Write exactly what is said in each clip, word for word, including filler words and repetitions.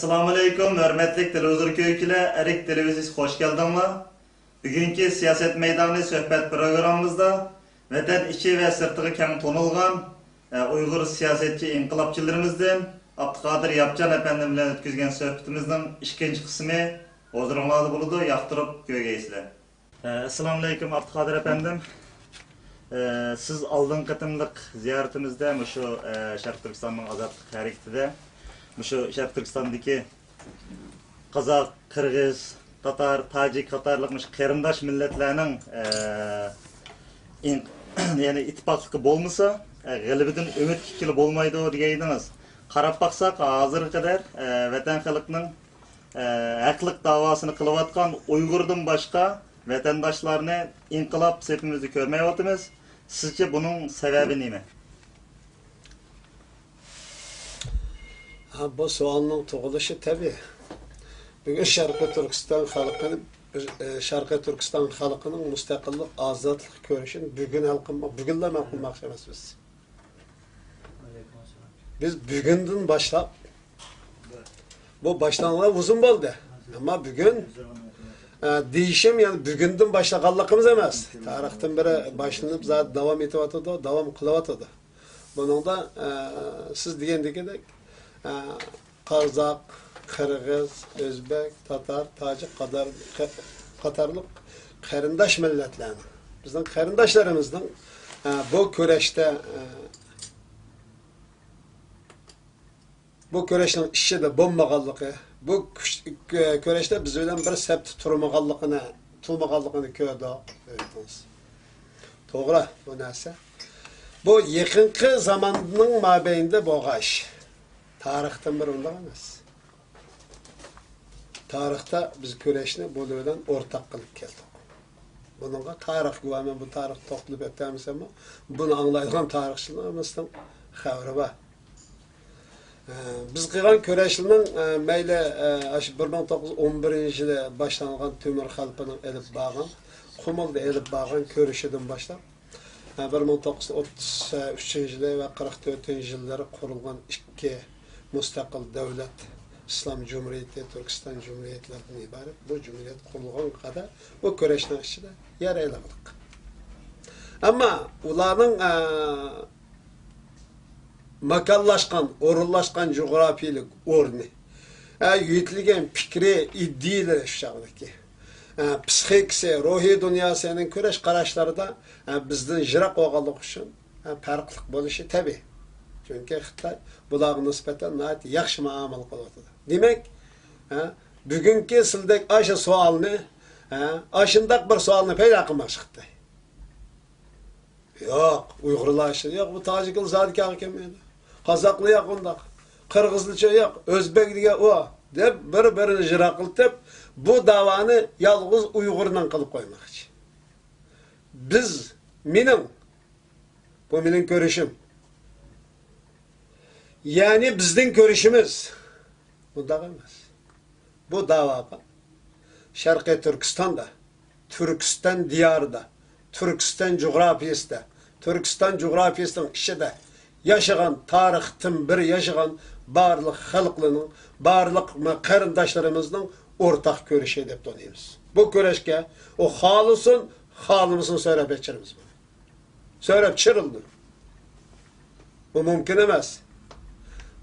ئەسسالامۇئەلەيكۇم، ھۆرمەتلىك تېلېۋىزور كۆرگۈچىلەر، ئەرك تېلېۋىزىيىسىگە خوش كەلدىڭلار. بۈگۈنكى سىياسەت مەيدانى سۆھبەت پروگراممىمىزدا ۋەتەن ئىچى ۋە سىرتىغا كەڭ تونۇلغان، ئە، ئۇيغۇر سىياسەتچى ئىنقىلابچىلىرىمىزدىن ئابدۇقادىر ياپچان ئەپەندىم بىلەن ئۆتكۈزگەن سۆھبىتىمىزنىڭ ئىككىنچى قىسمى ھۇزۇرۇڭلاردا بولىدۇ، ياقتۇرۇپ كۆرگەيسىلەر. ئەسسالامۇئەلەيكۇم، ئابدۇقادىر ئەپەندىم. ئە، سىز ئالدىنقى قېتىملىق زىيارىتىمىزدە مۇشۇ، ئە، شەرقىي تۈركىستاننىڭ ئازادلىق ھەرىكىتىدە، مۇشۇ شەرقىي تۈركىستاندىكى قازاق، قىرغىز، تاتار، تاجىك قاتارلىق مۇشۇ قېرىنداش مىللەتلەرنىڭ، ئە، ئىن-، يەنى ئىتتىپاقلىقى بولمىسا، ئە، غەلىبىدىن ئۈمىد كېتكىلى بولمايدۇ دېگەن ئىدىڭىز. قاراپ باقساق، ھازىرغا قەدەر، ئە، ۋەتەن خەلقنىڭ ئە، ھەقلىق داۋاسىنى قىلىۋاتقان ئۇيغۇردىن باشقا ۋەتەنداشلارنى ئىنقىلاب سېپىمىزدە كۆرمەيۋاتىمىز. سىزچە بۇنىڭ سەۋەبى نېمە؟ ھە، بۇ سوئالنىڭ تۇغۇلۇشى تەبىئىي. بۈگۈن شەرقىي تۈركىستان خەلقىنى، بىز، ئە، شەرقىي تۈركىستان خەلقىنىڭ مۇستەقىللىق، ئازادلىق كۈرىشىنى بۈگۈن ھەل قىلما-، بۈگۈنلا ھەل قىلماقچى ئەمەس بىز. بىز بۈگۈندىن باشلاپ، بۇ باشلانغىلى ئۇزۇن بولدى. ئەمما بۈگۈن، ئە، دېيىشىم، يەنى بۈگۈندىن باشلىغانلىقىمىز ئەمەس. تارىختىن بېرى باشلىنىپ، زادى داۋام ئېتىۋاتىدۇ، داۋام قىلىۋاتىدۇ. بۇنىڭدا، ئە، سىز دېگەندىكىدەك، ئە، قازاق، قىرغىز، ئۆزبەك، تاتار، تاجىك قاتار-، قاتارلىق قېرىنداش مىللەتلەرنىڭ، بىزنىڭ قېرىنداشلىرىمىزنىڭ، ئە، بۇ كۈرەشتە، ئە، بۇ كۈرەشنىڭ ئىچىدە بولمىغانلىقى، بۇ كۈچ-، كۈرەشتە بىز بىلەن بىر سەپتە تۇرمىغانلىقىنى، تۇرمىغانلىقىنى كۆردۇق. توغرا، بۇ نەرسە. بۇ يېقىنقى زاماننىڭ مابەينىدە بولغان ئىش. تارىختىن بېرى ئۇنداق ئەمەس. تارىختا بىز كۈرەشنى بۇلار بىلەن ئورتاق قىلىپ كەلدۇق. بۇنىڭغا تارىخ گۇۋاھ، مەن بۇ تارىختا توختىلىپ ئۆتەلمىسەممۇ، بۇنى ئاڭلايدىغان تارىخچىلار ھەممىسىنىڭ خەۋىرى بار. ئە، بىز قىلغان كۈرەشلەرنىڭ، ئە، مەيلى، ئە، ئاشۇ بىر مىڭ توققۇز يۈز ئون بىرىنچى يىلى باشلانغان تۆمۈر خەلپىنىڭ ئېلىپ بارغان، قۇمۇلدا ئېلىپ بارغان كۈرىشىدىن باشلاپ، بىر مىڭ توققۇز يۈز ئوتتۇز ئۈچىنچى يىلى ۋە قىرىق تۆتىنچى يىللىرى قۇرۇلغان ئىككى مۇستەقىل دۆلەت، ئىسلام جۇمھۇرىيىتى، تۈركىستان جۇمھۇرىيەتلىرىدىن ئىبارەت بۇ جۇمھۇرىيەت قۇرۇلغانغا قەدەر بۇ كۈرەشنىڭ ئىچىدە يەر ئايلانغانلىق. ئەمما ئۇلارنىڭ، ئە، ماكانلاشقان، ئورۇنلاشقان جۇغراپىيىلىك ئورنى، ئە، يۆتىلىگەن پىكرى، ئىدىيىلىرى شۇ چاغدىكى، ئە، پسىخىكىسى، روھىي دۇنياسىنىڭ كۈرەش قاراشلىرىدا، ئە، بىزدىن يىراق بولغانلىقى ئۈچۈن، ئە، پەرقلىق بولۇشى تەبىئىي. چۈنكى خىتاي بۇلارغا نىسبەتەن ناھايىتى ياخشى مۇئامىلە قىلىۋاتىدۇ. دېمەك، ئە، بۈگۈنكى سىلدەك ئاشۇ سوئالنى، ئە، ئاشۇنداق بىر سوئالنى پەيدا قىلماقچى خىتاي. ياق، ئۇيغۇرلار ئىچىدە ياق، بۇ تاجىكلار زادى كەلگىلى كەلمەيدۇ. قازاقلار ياق ئۇنداق. قىرغىزلارچە ياق، ئۆزبەك دېگەن ئۇ، دەپ بىر-بىرىنى يىراقلىتىپ، بۇ داۋانى يالغۇز ئۇيغۇرنىڭ قىلىپ قويماقچى. بىز، مېنىڭ، بۇ مېنىڭ كۆرۈشۈم. يەنى بىزنىڭ كۆرۈشىمىز. بۇنداق ئەمەس. بۇ داۋاغا شەرقىي تۈركىستاندا، تۈركىستان دىيارىدا، تۈركىستان جۇغراپىيىسىدە، تۈركىستان جۇغراپىيىسىنىڭ ئىچىدە ياشىغان، تارىختىن بېرى ياشىغان بارلىق خەلقلەرنىڭ، بارلىق قېرىنداشلىرىمىزنىڭ ئورتاق كۈرىشى دەپ تونۇيمىز. بۇ كۈرەشكە ئۇ خالىسۇن، خالىمىسۇن سۆرەپ ئېچىرىمىز بۇنى. سۆرەپ چىرىلدى. بۇ مۇمكىن ئەمەس.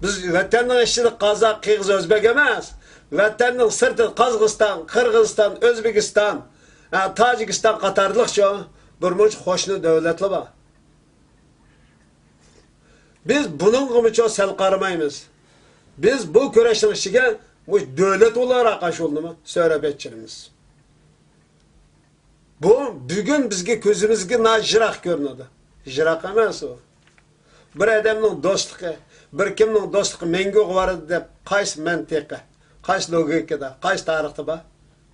بىز ۋەتەننىڭ ئىچىدە قازاق، قىرغىز، ئۆزبەك ئەمەس. ۋەتەننىڭ سىرتىدا قازاقىستان، قىرغىزىستان، ئۆزبېكىستان، ھە، تاجىكىستان قاتارلىقچۇ بىر مۇنچە قوشنا دۆلەتلەر بار. بىز بۇنىڭغىمۇچۇ سەل قارىمايمىز. بىز بۇ كۈرەشنىڭ ئىچىگە مۇشۇ دۆلەت ئولاراق ئاشۇندىمۇ سۆرەپ ئېچىرىمىز. بۇ بۈگۈن بىزگە كۆزىمىزگە ناھايىتى يىراق كۆرۈنىدۇ. يىراق ئەمەس ئۇ. بىر ئادەمنىڭ دوستلۇقى، بىر كىمنىڭ دوستلۇقى مەڭگۈگە بارىدۇ دەپ قايسى مەنتىقى، قايسى لوگىكىدا، قايسى تارىختا بار؟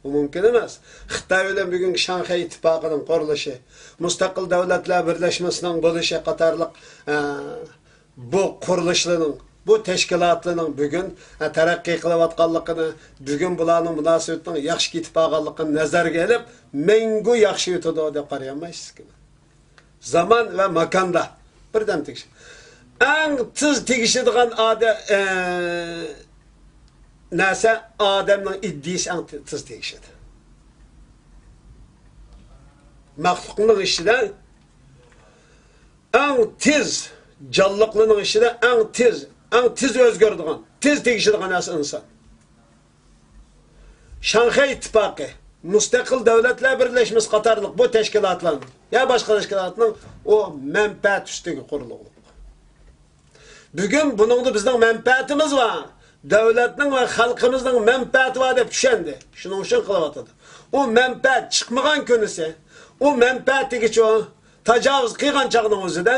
بۇ مۇمكىن ئەمەس. خىتاي بىلەن بۈگۈنكى شاڭخەي ئىتتىپاقىنىڭ قۇرۇلۇشى، مۇستەقىل دۆلەتلەر بىرلەشمىسىنىڭ بولۇشى قاتارلىق، ئە، بۇ قۇرۇلۇشلارنىڭ، بۇ تەشكىلاتلارنىڭ بۈگۈن، ئە، تەرەققىي قىلىۋاتقانلىقىنى، بۈگۈن بۇلارنىڭ مۇناسىۋىتىنىڭ ياخشى كېتىپ بارغانلىقىنى نەزەرگە ئېلىپ، مەڭگۈ ياخشى ئۆتىدۇ دەپ قارىيالمايسىزكى. زامان ۋە ماكاندا بىردەم تېگىش. ئەڭ تېز تېگىشىدىغان ئادە-، ئە، نەرسە ئادەمنىڭ ئىدىيىسى ئەڭ تېز تېگىشىدۇ. مەخلۇقنىڭ ئىچىدە ئەڭ تېز، جانلىقلارنىڭ ئىچىدە ئەڭ تېز، ئەڭ تېز ئۆزگىرىدىغان، تېز تېگىشىدىغان نەرسە ئىنسان. شاڭخەي ئىتتىپاقى، مۇستەقىل دۆلەتلەر بىرلەشمىسى قاتارلىق بۇ تەشكىلاتلارنىڭ يا باشقا تەشكىلاتنىڭ ئۇ مەنپەئەت ئۈستىگە قۇرۇلغان. بۈگۈن بۇنىڭدا بىزنىڭ مەنپەئەتىمىز بار. دۆلەتنىڭ ۋە خەلقىمىزنىڭ مەنپەئەتى بار دەپ چۈشەندى. شۇنىڭ ئۈچۈن قىلىۋاتىدۇ. ئۇ مەنپەئەت چىقمىغان كۈنىسى، ئۇ مەنپەئەتىگىچۇ تاجاۋۇز قىلغان چاغنىڭ ئۆزىدە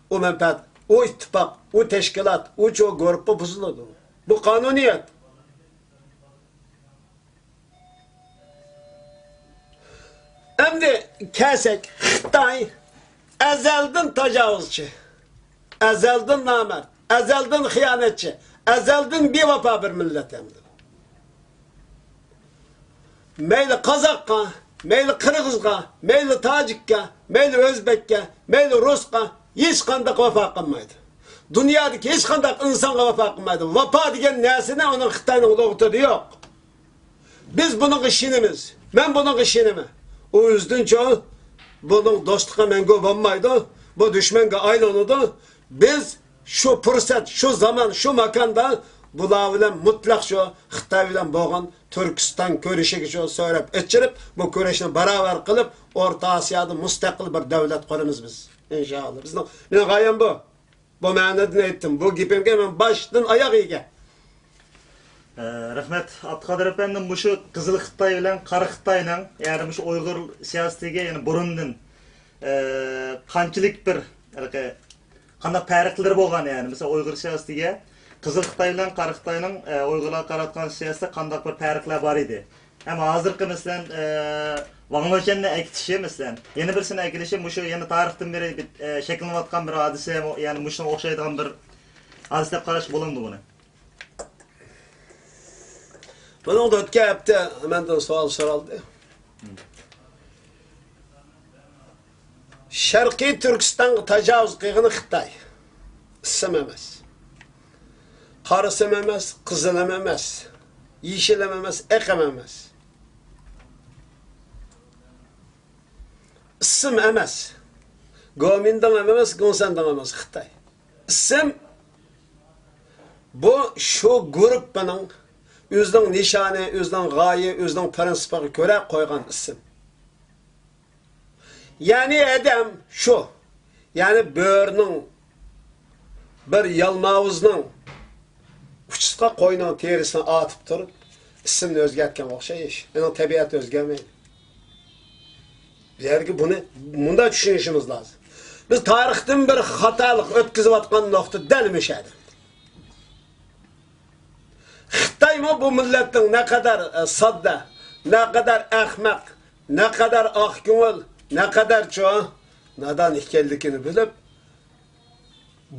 ئۇ مەنپەئەت، ئۇ ئىتتىپاق، ئۇ تەشكىلات، ئۇچۇ گۇرۇپپا بۇزۇلىدۇ. بۇ قانۇنىيەت. ئەمدى كەلسەك، خىتاي ئەزەلدىن تاجاۋۇزچى، ئەزەلدىن نامەرد، ئەزەلدىن خىيانەتچى، ئەزەلدىن بىۋاپا بىر مىللەت ئەمدى. مەيلى قازاققا، مەيلى قىرغىزغا، مەيلى تاجىككە، مەيلى ئۆزبەككە، مەيلى رۇسقا ھېچقانداق ۋاپا قىلمايدۇ. دۇنيادىكى ھېچقانداق ئىنسانغا ۋاپا قىلمايدۇ. ۋاپا دېگەن نەرسىنى ئۇنىڭ خىتاينىڭ لۇغىتىدە يوق. بىز بۇنىڭغا ئىشىنىمىز. مەن بۇنىڭغا ئىشىنىمەن. ئۇ ئۆزىدىنچۇ بۇنىڭ دوستلۇقى مەڭگۈ بولمايدۇ. بۇ دۈشمەنگە ئايلىنىدۇ. بىز شۇ پۇرسەت، شۇ زامان، شۇ ماكاندا بۇلار بىلەن مۇتلەق شۇ خىتاي بىلەن بولغان تۈركىستان كۈرىشىگە شۇ سۆرەپ ئېچىرىپ، بۇ كۈرەشنى باراۋەر قىلىپ، ئورتا ئاسىيادا مۇستەقىل بىر دۆلەت قۇرىمىز بىز. ئىنشائاللا. بىزنىڭ، مېنىڭ غايەم بۇ. بۇ مەنىدىن ئېيتتىم. بۇ گېپىمگە مەن باشتىن ئاياغ ئىگە. ئە، رەھمەت، ئابدۇقادىر ئەپەندى، مۇشۇ قىزىل خىتاي بىلەن قارا خىتاينىڭ، يەنى مۇشۇ ئۇيغۇر سىياسىتىگە، يەنى بۇرۇندىن، ئە، قانچىلىك بىر، ھېلىقى، قانداق پەرقلىرى بولغان، يەنى، مىسال، ئۇيغۇر سىياسىتىگە قىزىل خىتاي بىلەن قارا خىتاينىڭ، ئە، ئۇيغۇرلارغا قاراتقان سىياسىتىدە قانداق بىر پەرقلەر بار ئىدى؟ ھەم ھازىرقى، مەسىلەن، ئە، ۋاڭ لېچۈەننى ئەكېتىشى، مەسىلەن، يەنە بىرسىنى ئەكېلىشى، مۇشۇ يەنە تارىختىن بېرى، ئە، شەكىللىنىۋاتقان بىر ھادىسە، يەنى مۇشۇنىڭغا ئوخشايدىغان بىر ھادىسە دەپ قاراشقا بولامدۇ بۇنى؟ بۇنىڭدا ئۆتكەن ھەپتە مەندىن سوئال سورالدى. شەرقىي تۈركىستانغا تاجاۋۇز قىلغىنى خىتاي. ئىسىم ئەمەس. قارىسىم ئەمەس، قىزىلىم ئەمەس، يېشىلىم ئەمەس، ئېقىم ئەمەس. ئىسىم ئەمەس. گومىنداڭ ئەمەس، گوڭسەنداڭ ئەمەس، خىتاي. ئىسىم بۇ شۇ گۇرۇپپىنىڭ ئۆزىنىڭ نىشانى، ئۆزىنىڭ غايە، ئۆزىنىڭ پىرىنسىپىغا كۆرە قويغان ئىسىم. يەنى ئادەم شۇ، يەنى بۆرىنىڭ، بىر يالماۋۇزنىڭ ئۇچىسىغا قوينىڭ تېرىسىنى ئارتىپ تۇرۇپ، ئىسىمنى ئۆزگەرتكەنگە ئوخشاش. ئۇنىڭ تەبىئەتى ئۆزگەرمەيدۇ. بۇ يەردىكى بۇنى مۇنداق چۈشىنىشىمىز لازىم. بىز تارىختىن بىر خاتالىق ئۆتكۈزۈۋاتقان نۇقتا دەل مۇشۇ يەردە. خىتايمۇ بۇ مىللەتنىڭ نەقەدەر، ئە، ساددا، نەقەدەر ئەخمەق، نەقەدەر ئاق كۆڭۈل، نەقەدەرچۇ نادان ئىكەنلىكىنى بىلىپ،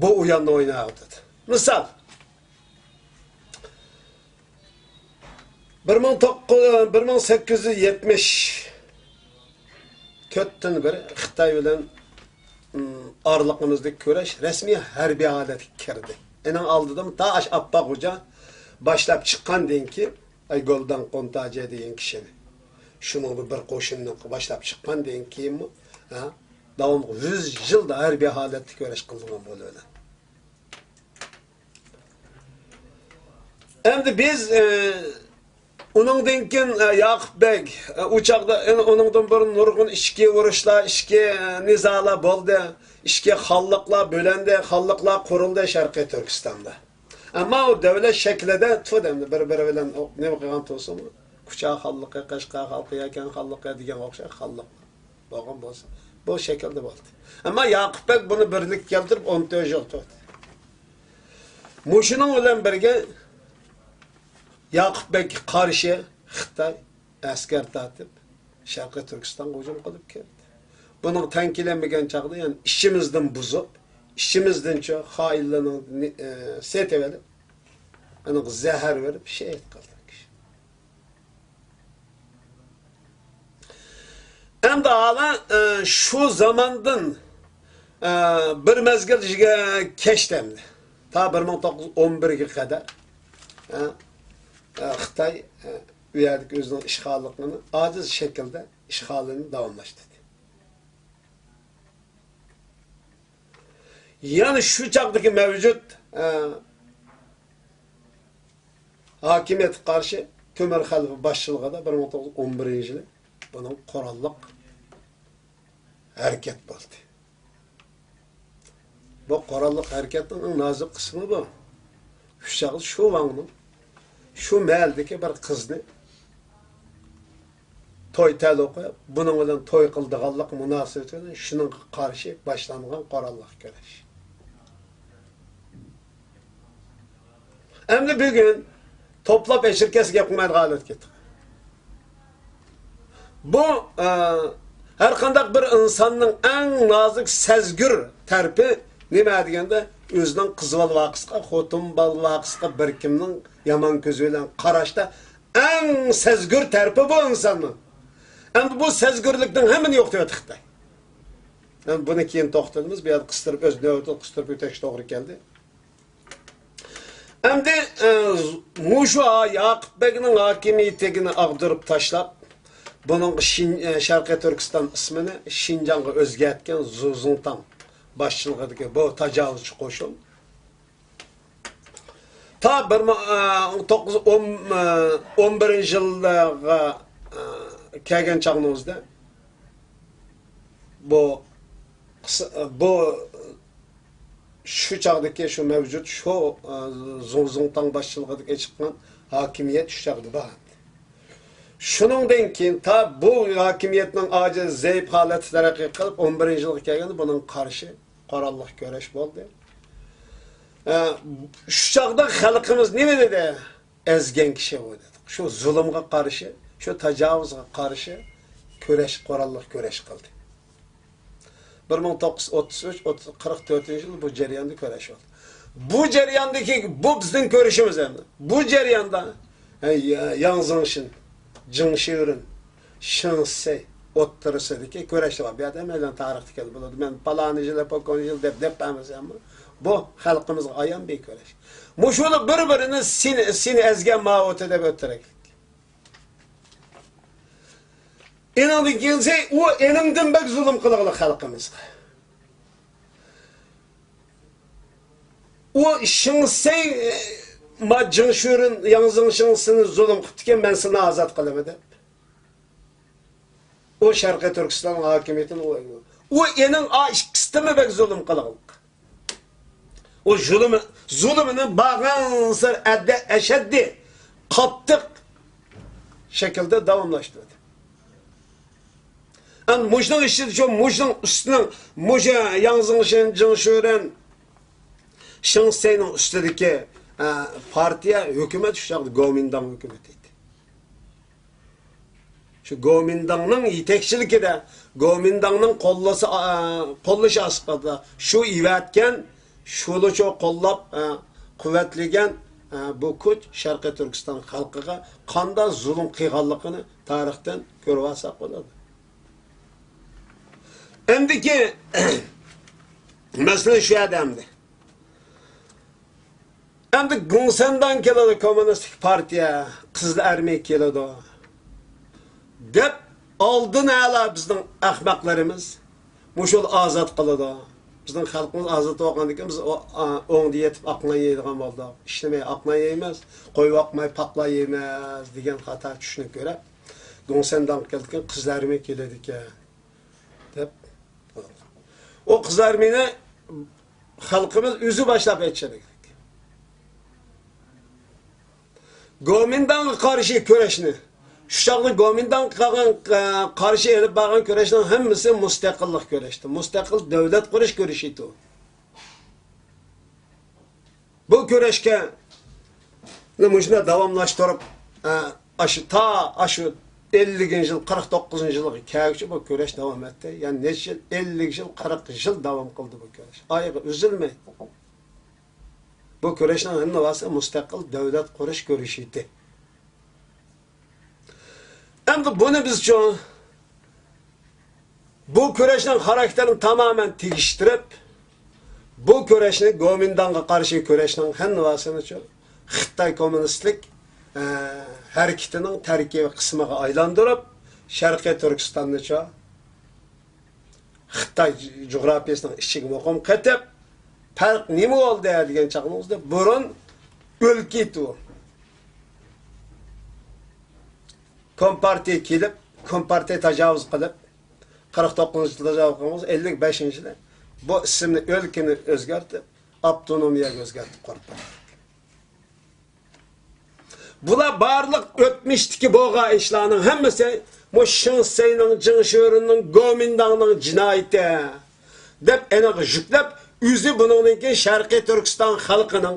بۇ ئويۇننى ئويناۋاتىدۇ. مىسال، بىر مىڭ توققۇز، بىر مىڭ سەككىز يۈز يەتمىش تۆتتىن بېرى خىتاي بىلەن، ئىم، ئارىلىقىمىزدىكى كۈرەش رەسمىي ھەربىي ھالەتكە كىردى. ئېنىڭ ئالدىدىمۇ تا ئاشۇ ئاپپاق خوجا باشلاپ چىققاندىن كېيىن، ئەي گولدان قونتاجى دېگەن كىشىنى، شۇنىڭدا بىر قوشۇننى باشلاپ چىققاندىن كېيىنمۇ، ھە، داۋاملىق يۈز يىلدا ھەربىي ھالەتتە كۈرەش قىلىنغان بۇلار بىلەن. ئەمدى بىز، ئە، ئۇنىڭدىن كېيىن، ئە، ياقۇپ بەگ، ئە، ئۇ چاغدا، ئە، ئۇنىڭدىن بۇرۇن نۇرغۇن ئىچكى ئۇرۇشلار، ئىچكى، ئە، نىزالار بولدى. ئىچكى خانلىقلار بۆلۈندى، خانلىقلار قۇرۇلدى شەرقىي تۈركىستاندا. ئەمما ئۇ دۆلەت شەكلىدە تۇردى، ئەمدى بىر-بىرى بىلەن ئو-، نېمە قىلغان تۇرسىمۇ، كۇچا خانلىقى، قەشقەر خانلىقى، يەكەن خانلىقى دېگەن ئوخشاش خانلىق بولغان بولسا، بۇ شەكىلدە بولدى. ئەمما ياقۇپ بەگ بۇنى بىرلىككە كەلتۈرۈپ، ئون تۆت يىل تۇردى. مۇشۇنىڭ بىلەن بىرگە ياقۇپ بەگكە قارشى خىتاي ئەسكەر تارتىپ، شەرقىي تۈركىستانغا ھۇجۇم قىلىپ كەلدى. بۇنىڭغا تەڭ كېلەلمىگەن چاغدا، يەنى ئىچىمىزدىن بۇزۇپ، ئىچىمىزدىنچۇ خائىنلارنىڭ نى-، ئە، سېتىۋېلىپ، ئۇنىڭغا زەھەر بېرىپ، شېھىت قىلدى كىشى. ئەمدى ھالا، ئە، شۇ زاماندىن، ئە، بىر مەزگىل كەچتى ئەمدى. تا بىر مىڭ توققۇز يۈز ئون بىرگە قەدەر، ئە، ئە، خىتاي، ئە، ئۇ يەردىكى ئۆزىنىڭ ئىشغاللىقىنى ئاجىز شەكىلدە ئىشغالىنى داۋاملاشتۇردى. يەنە شۇ چاغدىكى مەۋجۇت، ئە، ھاكىمىيەتكە قارشى تۆمۈر خەلىپە باشچىلىقىدا بىر مىڭ توققۇز يۈز ئون بىرىنچى يىلى بۇنىڭ قوراللىق ھەرىكەت بولدى. بۇ قوراللىق ھەرىكەتنىڭ ئەڭ نازۇك قىسمى بۇ. ئۇ چاغدا شۇ ۋاڭنىڭ، شۇ مەھەللىدىكى بىر قىزنى توي تەلۇقى، بۇنىڭ بىلەن توي قىلىدىغانلىق مۇناسىۋىتى بىلەن شۇنىڭغا قارشى باشلانغان قوراللىق كۈرەش. ئەمدى بۈگۈن توپلاپ ئەشىركەسى گەپ قىلمايدىغان ھالەتكە كەتتۇق. بۇ، ئە، ھەر قانداق بىر ئىنساننىڭ ئەڭ نازۇك سەزگۈر تەرىپى نېمە دېگەندە، ئۆزىنىڭ قىز بالا ۋەقىسىگە، خوتۇن بالا ۋەقىسىگە بىر كىمنىڭ يامان كۆزى بىلەن قاراشتا ئەڭ سەزگۈر تەرىپى بۇ ئىنساننىڭ. ئەمدى بۇ سەزگۈرلۈكنىڭ ھەممىنى يوقىتىۋەتتى خىتاي. ئەمدى بۇنى كېيىن توختىلىمىز، بۇ يەردە قىستۇرۇپ، ئۆز نۆۋىتىدە قىستۇرۇپ ئۆتۈش توغرا كەلدى. ئەمدى، ئە، مۇشۇ ھا-، ياقۇپ بەگنىڭ ھاكىمىيىتىنى ئاغدۇرۇپ تاشلاپ، بۇنىڭ شىن-، ئە، شەرقىي تۈركىستان ئىسمىنى شىنجاڭغا ئۆزگەرتكەن زۇ زۇڭتاڭ باشچىلىقىدىكى بۇ تاجاۋۇزچى قوشۇن تا بىر مىڭ، ئە، توققۇز يۈز ئون، ئە، ئون بىرىنچى يىللارغا، ئە، كەلگەن چاغنىڭىزدا بۇ قىس-، بۇ شۇ چاغدىكى شۇ مەۋجۇت شۇ، ئە، زۇڭ زۇڭتاڭ باشچىلىقىدىكى چىققان ھاكىمىيەت شۇ چاغدا بار. شۇنىڭدىن كېيىن تا بۇ ھاكىمىيەتنىڭ ئاجىز، زەئىپ ھالەتتە تەرەققىي قىلىپ، ئون بىرىنچى يىلغا كەلگەندە بۇنىڭغا قارشى قوراللىق كۈرەش بولدى. ئە، شۇ چاغدا خەلقىمىز نېمە دېدى؟ ئەزگەن كىشى ئۇ دېدۇق. شۇ زۇلۇمغا قارشى، شۇ تاجاۋۇزغا قارشى كۈرەش، قوراللىق كۈرەش قىلدى. بىر مىڭ توققۇز يۈز ئوتتۇز ئۈچ، ئوتتۇز، قىرىق تۆتىنچى يىل بۇ جەرياندا كۈرەش بولدى. بۇ جەرياندىكى، بۇ بىزنىڭ كۈرىشىمىز ئەمدى. بۇ جەرياندا، ھە، يا-، ياڭ زېڭشىن، جېڭ شىرېن، شېڭ سەي ئوتتۇرىسىدىكى كۈرەشلەر بار. بۇ يەردە ھەممەيلەن تارىختا كەلگىلى بولىدۇ. مەن پالانى يىلى، پوكونى يىلى دەپ، دەپ بەرمىسەممۇ، بۇ خەلقىمىزغا ئايان بىر كۈرەش. مۇشۇلار بىر-بىرىنى سېنى، سېنى ئەزگەن ماۋۇتى دەپ ئۆتتۈرەكلىك. ئېنىڭدىن كېيىنسى ئۇ ئېنىڭدىن بەك زۇلۇم قىلغىلى خەلقىمىزغا. ئۇ شېڭسەي، ما جېڭ شۈرۈن، ياڭ زېڭشىڭ سېنى زۇلۇم قىپتىكەن، مەن سېنى ئازاد قىلىمەن دەپ. ئۇ شەرقىي تۈركىستان ھاكىمىيىتىنى ئۇ، ئۇ ئېنىڭ ئا ئىككىسىدىنمۇ بەك زۇلۇم قىلغان. ئۇ زۇلۇمى، زۇلۇمىنى بارغانسېرى ئەددى، ئەشەددىي، قاتتىق شەكىلدە داۋاملاشتۇردى. ئەمدى مۇشۇنىڭ ئىچىدە شۇ، مۇشۇنىڭ ئۈستىنىڭ، مۇشۇ ياڭ زېڭشىن، جېڭ شۈرەن، شېڭ سەينىڭ ئۈستىدىكى، ئە، پارتىيە، ھۆكۈمەت شۇ چاغدا گومىنداڭ ھۆكۈمىتى ئىدى. شۇ گومىنداڭنىڭ يېتەكچىلىكىدە، گومىنداڭنىڭ قوللىسى، ئا، قوللىشى ئاستىدا شۇ ئېۋەتكەن، شۇلىچۇ قوللاپ، ئا، قۇۋۋەتلىگەن، ئا، بۇ كۈچ شەرقىي تۈركىستان خەلقىگە قانداق زۇلۇم قىلغانلىقىنى تارىختىن كۆرۈۋالساق بولىدۇ. ئەمدىكى مەسىلە شۇ يەردە ئەمدى. ئەمدى گۇڭسەنداڭ كېلىدۇ، كوممۇنىستىك پارتىيە، قىزىل ئارمىيە كېلىدۇ دەپ، ئالدىن ئەلا بىزنىڭ ئەخمەقلىرىمىز مۇشۇ ئازاد قىلىدۇ. بىزنىڭ خەلقىمىز ئازاد بولغاندىن كېيىن بىز ئو-، ئا-، ئوڭدا يېتىپ ئاقنان يەيدىغان بولدۇق. ئىشلىمەي ئاقنان يەيمىز، قوي باقماي پاقلان يەيمىز دېگەن خاتا چۈشىنىپ كۆرە، گۇڭسەنداڭ كەلدىكىن قىزىل ئارمىيە كېلىدىكەن دەپ. ئۇ قىزىل ئارمىيىنى خەلقىمىز ئۆزى باشلاپ ئېيتىشى كېرەك. گومىنداڭغا قارشى كۈرەشنى، شۇ چاغدا گومىنداڭغا قارشى ئېلىپ بارغان كۈرەشنىڭ ھەممىسى مۇستەقىللىق كۈرەشتى. مۇستەقىل دۆلەت قۇرۇش كۈرىشى ئىدى. بۇ كۈرەشكە مۇشۇنداق داۋاملاشتۇرۇپ، ئە، ئاشۇ تا، ئاشۇ ئەللىكىنچى يىل، قىرىق توققۇزىنچى يىلغا كەلگۈچە بۇ كۈرەش داۋام ئەتتى. يەنى نەچچە يىل؟ ئەللىك يىل، قىرىق يىل داۋام قىلدى بۇ كۈرەش. ئايىغى ئۈزۈلمەي. بۇ كۈرەشنىڭ ھەممىسى مۇستەقىل دۆلەت قۇرۇش كۈرىشى ئىدى. ئەمدى بۇنى بىزچۇ، بۇ كۈرەشنىڭ خاراكتېرىنى تامامەن تېگىشتۈرۈپ، بۇ كۈرەشنى، گومىنداڭغا قارشى كۈرەشنىڭ ھەممىسىنىچۇ خىتاي كوممۇنىستلىك ئە، ھەرىكىتىنىڭ تەركىبىي قىسمىغا ئايلاندۇرۇپ، شەرقىي تۈركىستاننىچۇ خىتاي جۇغراپىيەسىنىڭ ئىچىگە مۇقىم قېتىپ، پەرق نېمە بولدى دېگەن چاغىمىزدا، بۇرۇن ئۆلكە ئىدى ئۇ. كومپارتىيە كېلىپ، كومپارتىيە تاجاۋۇز قىلىپ، قىرىق توققۇزىنچى يىلى تاجاۋۇز قىلغان بولسا، ئەللىك بەشىنچى يىلى بۇ ئىسىمنى، ئۆلكىنى ئۆزگەرتىپ، ئاپتونومىيەگە ئۆزگەرتىپ قۇرۇپ بەردى. بۇلار بارلىق ئۆتمۈشتىكى بولغان ئىشلارنىڭ ھەممىسى مۇ شېڭ سەينىڭ، جېڭ شۆرۈننىڭ، گومىنداڭنىڭ جىنايىتى دەپ ئېنىق يۈكلەپ، ئۆزى بۇنىڭدىن كېيىن شەرقىي تۈركىستان خەلقىنىڭ،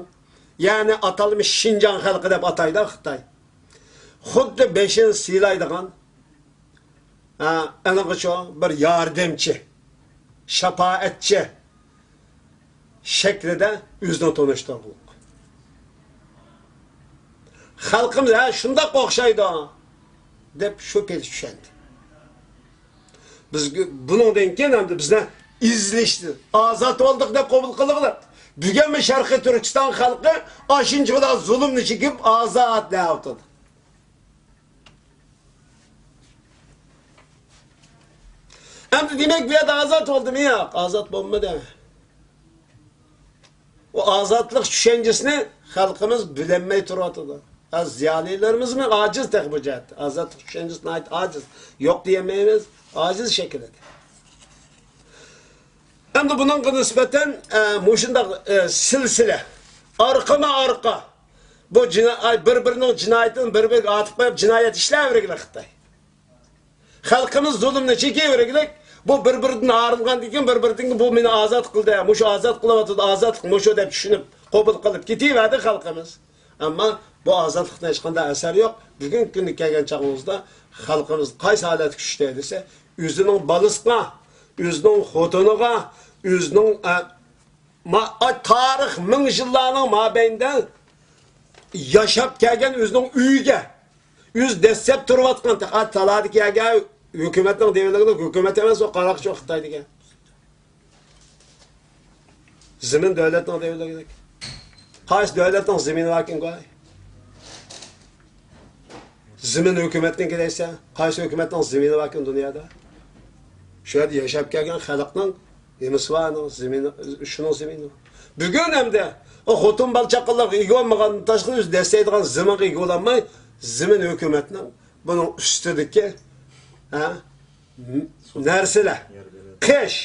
يەنى ئاتالمىش شىنجاڭ خەلقى دەپ ئاتايدۇ خىتاي. خۇددى بېشىنى سىيلايدىغان، ھە، ئېنىقىچۇ بىر ياردەمچى، شاپائەتچى شەكلىدە ئۆزىنى تونۇشتۇرغۇلۇق. خەلقىمىز، ھە، شۇنداق ئوخشايدۇ دەپ شۇ پېتى چۈشەندى. بىز بۇنىڭدىن كېيىن ئەمدى بىزنى ئېزىلىشتىن ئازاد بولدۇق دەپ قوبۇل قىلغۇلۇق. بۈگۈنمۇ شەرقىي تۈركىستان خەلقى ئاشۇنچە بىر زۇلۇمنى چېكىپ ئازاد دەۋاتىدۇ. ئەمدى دېمەك، بۇ يەردە ئازاد بولدىمۇ؟ ياق، ئازاد بولمىدى. ئۇ ئازادلىق چۈشەنچىسىنى خەلقىمىز بىلەلمەي تۇرۇۋاتىدۇ. ھە، زىيالىيلىرىمىزمۇ ئاجىز تېخى بۇ جەھەتتە. ئازادلىق چۈشەنچىسى ناھايىتى ئاجىز. يوق دېيەلمەيمىز، ئاجىز شەكىلدە. ئەمدى بۇنىڭغا نىسبەتەن، ئە، مۇشۇنداق، ئە، سىلسىلە، ئارقىمۇ ئارقا، بۇ جىنا-، ئاي، بىر-بىرىنىڭ جىنايىتىنى بىر-بىرىگە ئارتىپ قويۇپ، جىنايەت ئىشلەۋەرگىلى خىتاي. خەلقىمىز زۇلۇمنى چېكىۋەرگۈلۈك، بۇ بىر-بىرىدىن ئايرىلغاندىن كېيىن، بىر-بىرىدىن كېيىن، بۇ مېنى ئازاد قىلدى، مۇشۇ ئازاد قىلىۋاتىدۇ، ئازادلىق مۇشۇ دەپ چۈشىنىپ، قوبۇل قىلىپ كېتىۋەردى خەلقىمىز. ئەمما بۇ ئازادلىقتىن ھېچقانداق ئەسەر يوق. بۈگۈنكى كۈندە كەلگەن چاغىمىزدا خەلقىمىز قايسى ھالەتكە چۈشتى دېسە، ئۆزىنىڭ بالىسىغا، ئۆزىنىڭ خوتۇنىغا، ئۆزىنىڭ، ئە، ما-، ئا، تارىخ مىڭ يىللارنىڭ مابەينىدە ياشاپ كەلگەن ئۆزىنىڭ ئۆيىگە، ئۆزى دەسسەپ تۇرۇۋاتقان، ئا، تالادىكى يەرگە ھۆكۈمەتنىڭ دېۋىلىكىدە، ھۆكۈمەت ئەمەس، ئۇ قاراقچى خىتاي دېگەن. زېمىن دۆلەتنىڭ دېۋىلىكىدە. قايسى دۆلەتنىڭ زېمىنى باركىن، گۇۋاھى؟ زېمىن ھۆكۈمەتنىڭكى دەيسەن، قايسى ھۆكۈمەتنىڭ زېمىنى باركىن دۇنيادا؟ شۇ يەردە ياشاپ كەلگەن خەلقنىڭ نېمىسى بار، ئۇنىڭ زېمىنى، شۇنىڭ زېمىنى. بۈگۈن ئەمدى ئۇ خوتۇن بالا چاقىلارغا ئىگە بولمىغاندىن تاشقىرى، ئۆزى دەسسەيدىغان زېمىنغا ئىگە بولالماي، زېمىن ھۆكۈمەتنىڭ، بۇنىڭ ئۈستىدىكى، ھە، نەرسىلەر. قىش،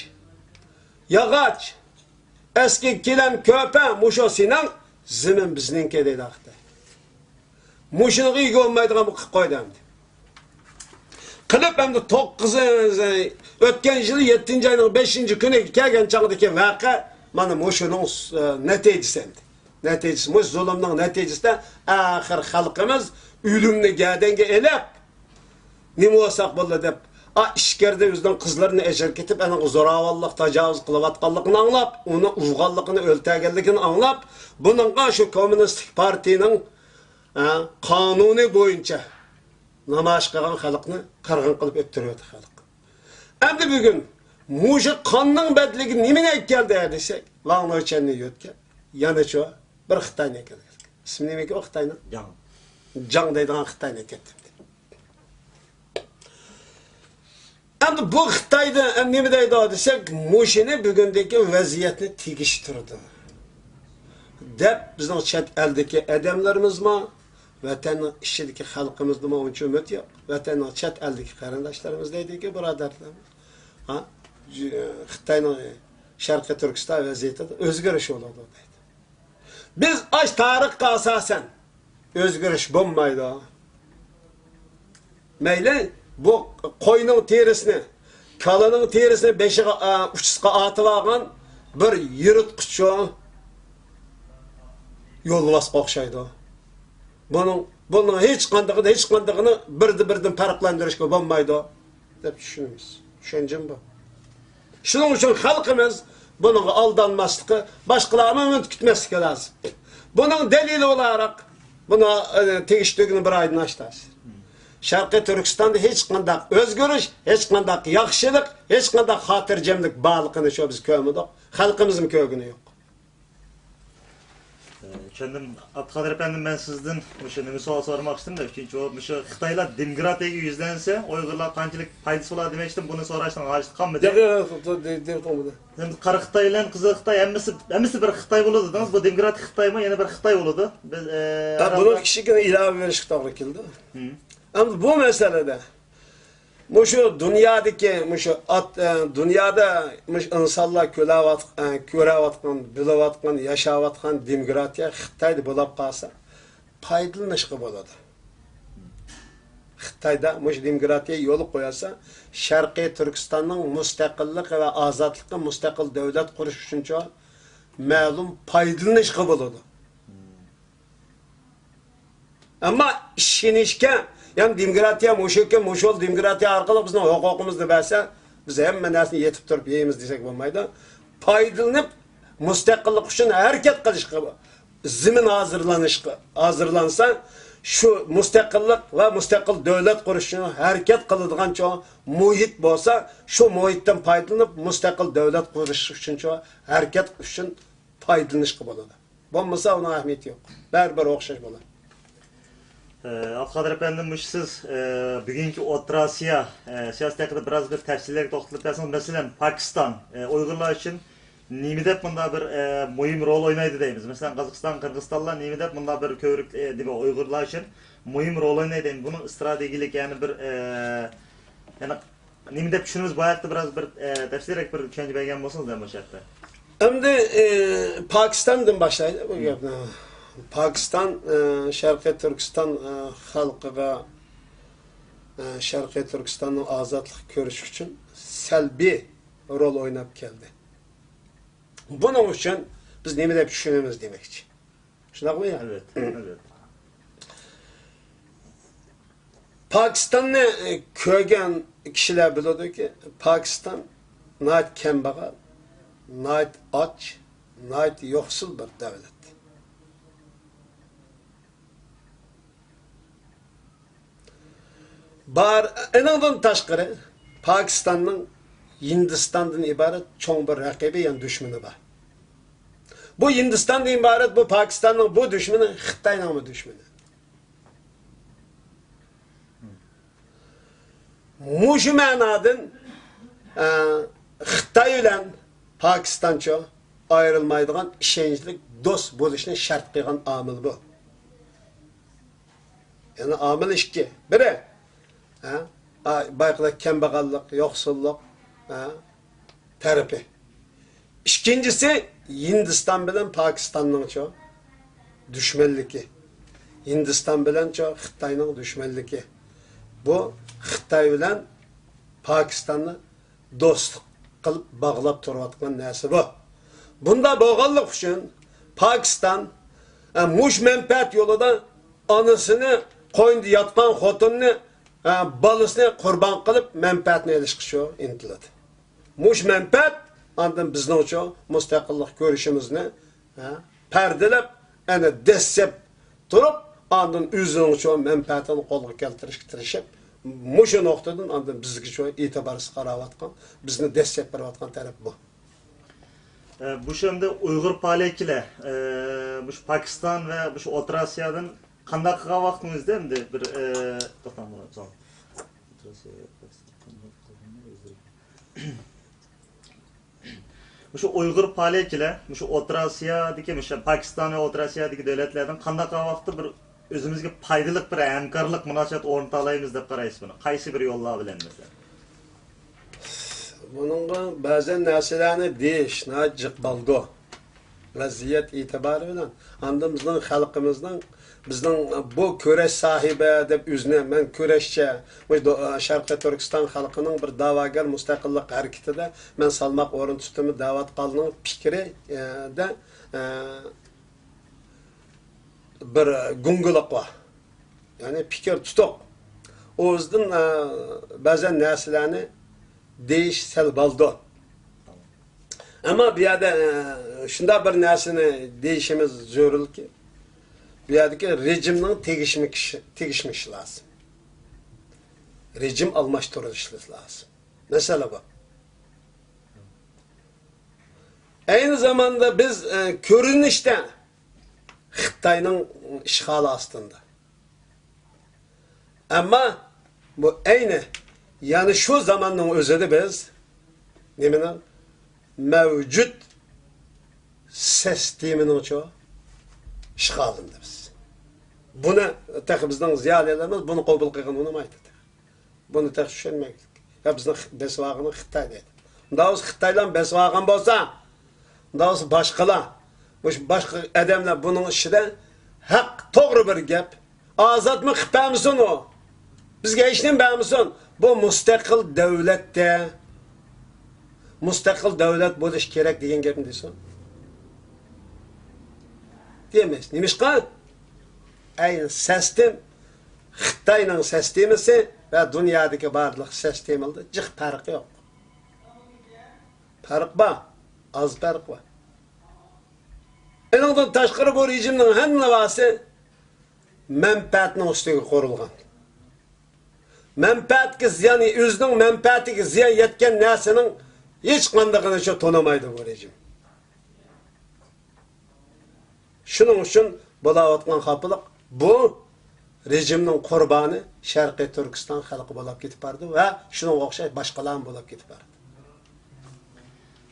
ياغاچ، ئەسكى گىلەم، كۆپە، مۇشۇ سېنىڭ، زېمىن بىزنىڭكى دەيدۇ خىتاي. مۇشۇنىڭغا ئىگە بولمايدىغان بولۇپ قىلىپ قويدى ئەمدى. قىلىپ ئەمدى توققۇزىنچى، ئۆتكەن يىل يەتتىنچى ئاينىڭ بەشىنچى كۈنىگە كەلگەن چاغدىكى ۋەقە مانا مۇشۇنىڭ، ئە، نەتىجىسى ئەمدى. نەتىجىسى، مۇشۇ زۇلۇمنىڭ نەتىجىسىدە ئاخىر خەلقىمىز ئۆلۈمنى گەدەنگە ئېلىپ، نېمە بولساق بولدى دەپ، ئا، ئىچكىرىدە ئۆزىنىڭ قىزلىرىنى ئەجىر كېتىپ، ئانىڭغا زوراۋانلىق، تاجاۋۇز قىلىۋاتقانلىقىنى ئاڭلاپ، ئۇنى ئۇرغانلىقىنى، ئۆلتۈرگەنلىكىنى ئاڭلاپ، بۇنىڭغا شۇ كوممۇنىستىك پارتىيىنىڭ، ئە، قانۇنى بويىچە نامايىش قىلغان خەلقنى قىرغىن قىلىپ ئۆلتۈرۈۋەتتى خەلق. ئەمدى بۈگۈن مۇشۇ قاننىڭ بەدىلىگە نېمىنى ئەكەلدى دېسەك، لاڭنۇچەننى يۆتكەپ، يەنە شۇ بىر خىتاينى ئەكەلدى. ئىسمى نېمىكى ئۇ خىتاينىڭ؟ جاڭ. جاڭ دەيدىغان خىتاينى ئەكەلدى. ئەمدى بۇ خىتايدا نېمە دەيدۇ دېسەك، مۇشۇنى بۈگۈندىكى ۋەزىيەتنى تېگىشتۈردى دەپ، بىزنىڭ چەت ئەلدىكى ئادەملىرىمىزمۇ، ۋەتەننىڭ ئىچىدىكى خەلقىمىزدىمۇ ئۇنچە ئۈمىد يوق. ۋەتەننىڭ چەت ئەلدىكى قېرىنداشلىرىمىز دەيدىكى، بۇرادەرلىرىمىز. ھا؟ ج-، خىتاينىڭ شەرقىي تۈركىستان ۋەزىيىتىدە ئۆزگىرىش بولىدۇ دەيدۇ. بىز ئاش تارىخقا ئاساسەن ئۆزگىرىش بولمايدۇ. مەيلى، بۇ قوينىڭ تېرىسىنى، كالىنىڭ تېرىسىنى بېشىغا، ئا، ئۇچىسىغا ئارتىۋالغان بىر يىرتقۇچ يولۋاسقا ئوخشايدۇ. بۇنىڭ، بۇنىڭ ھېچقاندىقىدا، ھېچقاندىقىنى بىردىن-بىردىن پەرقلەندۈرۈشكە بولمايدۇ دەپ چۈشىنىمىز. چۈشەنچىم بۇ. شۇنىڭ ئۈچۈن خەلقىمىز بۇنىڭغا ئالدانماسلىقى، باشقىلارمۇ ئۈمىد كۈتمەسلىكى لازىم. بۇنىڭ دەلىلى ئولاراق، بۇنى، ئە، تېگىشتۈرگىنى بىر ئايدىن ئاشتى. شەرقىي تۈركىستاندا ھېچقانداق ئۆزگىرىش، ھېچقانداق ياخشىلىق، ھېچقانداق خاتىرجەملىك بارلىقىنى شۇ بىز كۆرمىدۇق. خەلقىمىزمۇ كۆرگىنى يوق. چۈشەندىم. ئابدۇقادىر ئەپەندىم، مەن سىزدىن مۇشۇ نېمە سوئال سورىماقچىدىم دە، ئۈچىنچى بولۇپ، مۇشۇ خىتايلار دېموكراتىيەگە يۈزلەنسە، ئۇيغۇرلارغا قانچىلىك پايدىسى بولار دېمەكچىدىم، بۇنى سوراشنىڭ ھاجىتى قالمىدى. ياق، ياق، ياق، دە-، دە-، دەپ قالمىدى. ئەمدى قارا خىتاي بىلەن قىزىل خىتاي ھەممىسى، ھەممىسى بىر خىتاي بولىدۇ دېدىڭىز. بۇ دېموكراتىك خىتايمۇ، يەنە بىر خىتاي بولىدۇ. بىز، ئە، ھە، بۇنىڭ كىچىككىنە ئىلاۋە بېرىشكە توغرا كېلىدۇ. ھىم. ئەمدى بۇ مەسىلىدە مۇشۇ دۇنيادىكى، مۇشۇ ئات-، ئە، دۇنيادا مۇشۇ ئىنسانلار كۆرەۋات-، ئە، كۆرەۋاتقان، بىلىۋاتقان، ياشاۋاتقان دېموكراتىيە خىتايدا بولۇپ قالسا، پايدىلىنىشقا بولىدۇ. خىتايدا مۇشۇ دېموكراتىيە يولغا قويۇلسا، شەرقىي تۈركىستاننىڭ مۇستەقىللىقى ۋە ئازادلىقى، مۇستەقىل دۆلەت قۇرۇش ئۈچۈنچۇ مەلۇم پايدىلىنىشقا بولىدۇ. ئەمما ئىشىنىشكە، يەنى دېموكراتىيە مۇشۇكەن، مۇشۇ دېموكراتىيە ئارقىلىق بىزنىڭ ھوقۇقىمىزنى بەرسە، بىز ھەممە نەرسىنى يېتىپ تۇرۇپ يەيمىز دېسەك بولمايدۇ. پايدىلىنىپ، مۇستەقىللىق ئۈچۈن ھەرىكەت قىلىشقا، زېمىن ھازىرلىنىشقا، ھازىرلانسا، شۇ مۇستەقىللىق ۋە مۇستەقىل دۆلەت قۇرۇش ئۈچۈن ھەرىكەت قىلىدىغان چوڭ مۇھىت بولسا، شۇ مۇھىتتىن پايدىلىنىپ، مۇستەقىل دۆلەت قۇرۇش ئۈچۈن چوڭ ھەرىكەت ئۈچۈن پايدىلىنىشقا بولىدۇ. بولمىسا ئۇنىڭ ئەھمىيىتى يوق. بەرىبىر ئوخشاش بولىدۇ. ئە، ئابدۇقادىر ئەپەندىم، مۇشۇ سىز، ئە، بۈگۈنكى ئوتتۇرا ئاسىيا، ئە، سىياسىتى ھەققىدە بىراز بىر تەپسىلىيرەك توختىلىپ بەرسىڭىز. مەسىلەن، پاكىستان، ئە، ئۇيغۇرلار ئۈچۈن نېمە دەپ مۇنداق بىر، ئە، مۇھىم رول ئوينايدۇ دەيمىز؟ مەسىلەن، قازاقىستان، قىرغىزىستانلار نېمە دەپ مۇنداق بىر كۆۋرۈك، ئە، نېمە، ئۇيغۇرلار ئۈچۈن مۇھىم رول ئوينايدۇ دەيمىز؟ بۇنىڭ ئىستراتېگىيىلىك يەنە بىر، ئە، يەنە نېمە دەپ چۈشىنىمىز؟ بۇ ھەقتە بىراز بىر، ئە، تەپسىلىيرەك بىر چۈشەنچە بەرگەن بولسىڭىز دەپ مۇشۇ ھەقتە. ئەمدى، ئە، پاكىستاندىن باشلايلى بۇ گەپنى. پاكىستان، ئە، شەرقىي تۈركىستان، ئە، خەلقىگە، ئە، شەرقىي تۈركىستاننىڭ ئازادلىق كۆرۈشى ئۈچۈن سەلبىي رول ئويناپ كەلدى. بۇنىڭ ئۈچۈن بىز نېمە دەپ چۈشىنىمىز دېمەكچى. شۇنداقمۇ يا؟ ئەلۋەتتە، ئەلۋەتتە. پاكىستاننى، ئە، كۆرگەن كىشىلەر بىلىدۇكى، پاكىستان ناھايىتى كەمبەغەل، ناھايىتى ئاچ، ناھايىتى يوقسۇل بىر دۆلەت. بار، ئېنىڭدىن تاشقىرى، پاكىستاننىڭ ھىندىستاندىن ئىبارەت چوڭ بىر رەقىبى، يەنى دۈشمىنى بار. بۇ ھىندىستاندىن ئىبارەت، بۇ پاكىستاننىڭ بۇ دۈشمىنى خىتاينىڭمۇ دۈشمىنى. مۇشۇ مەنادىن، ئە، خىتاي بىلەن پاكىستانچۇ ئايرىلمايدىغان ئىشەنچلىك دوست بولۇشنى شەرت قىلغان ئامىل بۇ. يەنى ئامىل ئىككى. بىرى، ھە، ئا-، بايقىدەك كەمبەغەللىك، يوقسۇللۇق، ھە، تەرىپى. ئىككىنچىسى، ھىندىستان بىلەن پاكىستاننىڭچۇ دۈشمەنلىكى. ھىندىستان بىلەنچۇ خىتاينىڭ دۈشمەنلىكى. بۇ خىتاي بىلەن پاكىستاننى دوستلۇق قىلىپ باغلاپ تۇرۇۋاتقان نەرسە بۇ. بۇنداق بولغانلىقى ئۈچۈن پاكىستان، ئە، مۇش مەنپەئەت يولىدا ئانىسىنى، قوينىدا ياتقان خوتۇنىنى، ئە، بالىسىنى قۇربان قىلىپ مەنپەئەتنى ئېلىشقىچۇ ئىنتىلىدۇ. مۇش مەنپەئەت ئاندىن بىزنىڭچۇ مۇستەقىللىق كۆرۈشىمىزنى، ھە، پەردىلەپ، ئەنە دەسسەپ تۇرۇپ، ئاندىن ئۆزىنىڭچۇ مەنپەئەتىنى قولغا كەلتۈرۈشكە تىرىشىپ، مۇشۇ نۇقتىدىن ئاندىن بىزگىچۇ ئېتىبارسىز قاراۋاتقان، بىزنى دەسسەپ بېرىۋاتقان تەرەپ بۇ. ئە، بۇ شۇ ئەمدى ئۇيغۇر پائالىيەتچىلەر، ئە، مۇشۇ پاكىستان ۋە مۇشۇ ئوتتۇرا ئاسىيادىن قانداق قىلغان ۋاقتىڭىزدا ئەمدى بىر، ئە، توختاڭ، بۇنى سوراڭ. مۇشۇ ئۇيغۇر پائالىيەتچىلەر، مۇشۇ ئوتتۇرا ئاسىيادىكى، مۇشۇ پاكىستان ۋە ئوتتۇرا ئاسىيادىكى دۆلەتلەردىن قانداق ۋاقىتتا بىر ئۆزىمىزگە پايدىلىق بىر ھەمكارلىق مۇناسىۋەت ئورنىتالايمىز دەپ قارايسىز بۇنى؟ قايسى بىر يوللار بىلەن مەسىلەن؟ بۇنىڭغا بەزەن نەرسىلەرنى دېيىش ناھايىتى جىق بولىدۇ. ۋەزىيەت ئېتىبارى بىلەن. ئاندىن بىزنىڭ خەلقىمىزنىڭ، بىزنىڭ بۇ كۈرەش ساھىبى دەپ ئۆزىنى، مەن كۈرەشچى، مۇشۇ دو-، شەرقىي تۈركىستان خەلقىنىڭ بىر داۋاگەر مۇستەقىللىق ھەرىكىتىدە مەن سالماق ئورۇن تۇتىمەن دەۋاتقانلىقىنىڭ پىكرى، ئە، دە، ئە، بىر گۇڭگىلىق بار. يەنى پىكىر تۇتۇق. ئۆزىدىن، ئە، بەزەن نەرسىلەرنى دېيىش سەل بولىدۇ. ئەمما بۇ يەردە، ئە، شۇنداق بىر نەرسىنى دېيىشىمىز زۆرۈركى، بۇ يەردىكى رېجىمنىڭ تېگىشمىكىش-، تېگىشمىشى لازىم. رېجىم ئالماشتۇرۇلۇشى لازىم. مەسىلە بۇ. ئەينى زاماندا بىز، ئە، كۆرۈنۈشتە خىتاينىڭ ئىشغالى ئاستىندا. ئەمما بۇ ئەينى، يەنى شۇ زاماننىڭ ئۆزىدە بىز نېمىنىڭ؟ مەۋجۇت سىستېمىنىڭچۇ ئىشغالىندا بىز. بۇنى تېخى بىزنىڭ زىيالىيلىرىمىز بۇنى قوبۇل قىلغىلى ئۇنىمايدۇ. بۇنى تېخى چۈشەنمەيدۇ. يا بىزنى خى-، بېسىۋالغىنى خىتاي دەيدۇ. ئۇنداق بولسا خىتايلارمۇ بېسىۋالغان بولسا، ئۇنداق بولسا باشقىلار، مۇشۇ باشقا ئادەملەر بۇنىڭ ئىچىدە ھەق، توغرا بىر گەپ. ئازادمۇ قىلىپ بەرمىسۇن ئۇ. بىزگە ھېچنېمە بەرمىسۇن. بۇ مۇستەقىل دۆلەتتە، مۇستەقىل دۆلەت بولۇش كېرەك دېگەن گەپنى دېسۇن. دېمەس. نېمىشقا؟ ئەينى سىستېم، خىتاينىڭ سىستېمىسى ۋە دۇنيادىكى بارلىق سىستېمىلاردا جىق پەرق يوق. پەرق بار، ئاز پەرق بار. ئۇنىڭدىن تاشقىرى بۇ رېجىمنىڭ ھەممىسى مەنپەئەتنىڭ ئۈستىگە قۇرۇلغان. مەنپەئەتكە زىيان، ئۆزىنىڭ مەنپەئەتىگە زىيان يەتكەن نەرسىنىڭ ھېچقاندىقىنى شۇ تونۇمايدۇ بۇ رېجىم. شۇنىڭ ئۈچۈن بولاۋاتقان خاپىلىق، بۇ رېجىمنىڭ قۇربانى شەرقىي تۈركىستان خەلقى بولاپ كېتىپ بارىدۇ ۋە شۇنىڭغا ئوخشاش باشقىلارمۇ بولاپ كېتىپ بارىدۇ.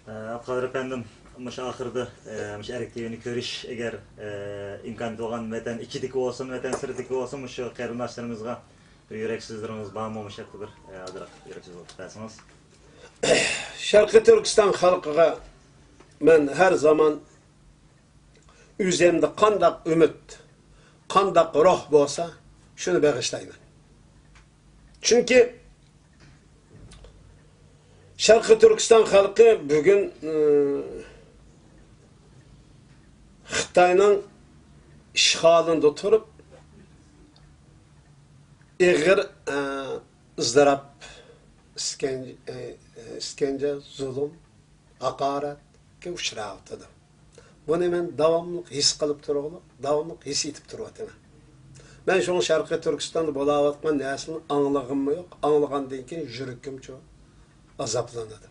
ئە، ئابدۇقادىر ئەپەندىم، مۇشۇ ئاخىرىدا، ئە، مۇشۇ ئەرك تىۋىنى كۆرۈش، ئەگەر، ئە، ئىمكانىيىتى بولغان، ۋەتەن ئىچىدىكى بولسۇن، ۋەتەن سىرتىدىكى بولسۇن، مۇشۇ قېرىنداشلىرىمىزغا بىر يۈرەك سۆزلىرىڭىز بارمۇ؟ مۇشۇ ھەقتە بىر، ئە، ئازراق يۈرەك سۆزى قىلىپ بەرسىڭىز. شەرقىي تۈركىستان خەلقىگە مەن ھەر زامان ئۆزۈمدە قانداق ئۈمىد، قانداق روھ بولسا، شۇنى بېغىشلايمەن. چۈنكى شەرقىي تۈركىستان خەلقى بۈگۈن، ئى، خىتاينىڭ ئىشغالىندا تۇرۇپ، ئېغىر، ئى، ئىزتىراپ، ئىسكەنجە، ئى، ئى، ئىسكەنجە، زۇلۇم، ھاقارەتكە ئۇچراۋاتىدۇ. بۇنى مەن داۋاملىق ھېس قىلىپ تۇرغۇلۇق، داۋاملىق ھېس ئېتىپ تۇرۇۋاتىمەن. مەن شۇڭا شەرقىي تۈركىستاندا بولاۋاتقان نەرسىنى ئاڭلىغىنىممۇ يوق، ئاڭلىغاندىن كېيىن يۈرىكىمچۇ ئازابلىنىدۇ.